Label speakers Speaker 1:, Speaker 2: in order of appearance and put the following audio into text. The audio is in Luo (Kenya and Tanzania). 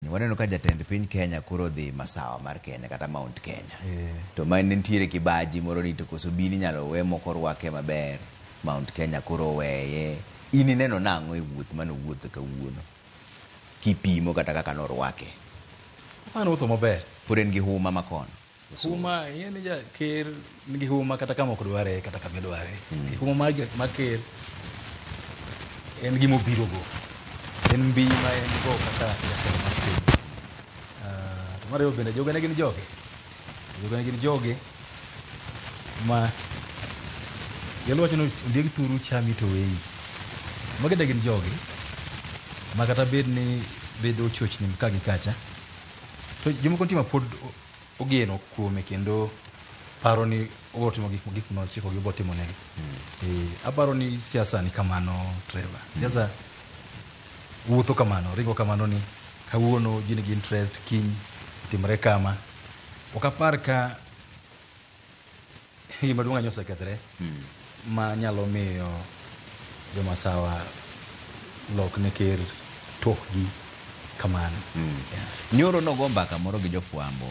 Speaker 1: Waneno ka jatend piny Kenya koro odhi masawa mar Kenya kata Mount Kenya. To ma nitiere kibaji moro ni to koso bin inyalo we moko rwake maber Mount Kenya koro oweye. In ineno nang'o e wuoth mane owuotho kawuono? Kipimo kata kaka norwake.
Speaker 2: Aparo wuotho maber.
Speaker 1: Pod en gi huma makono.
Speaker 2: Huma, ing'e ni ja ker nigi huma kata kama ok dware kata kama idware. Huma mar ker en gima obirogo. En mbi ma en go kaka jatelo mar piny. To mar ariyo bende jogene gin joge. Jogene gin joge ma jalo wacho ni ondieg thuru chami to weyi. Magi de gin joge ma kata bed ni bedo chochni ka gi kacha to jomoko nitie ma pod ogeno kuome kendo paro ni obiro timo gik ma ochiko gi obiro timo negi. Aparo ni siasa ni kamano, Trevor. Siasa wuotho kamano, ringo kamano ni kawuono ji nigi interest, kiny timre kama. Ok apar ka gima duong' ahinya osekethre ma nyalo miyo jomasawa lok ne ker tokgi kamano.
Speaker 1: Nyoro nogo mbaka moro gi jofwambo.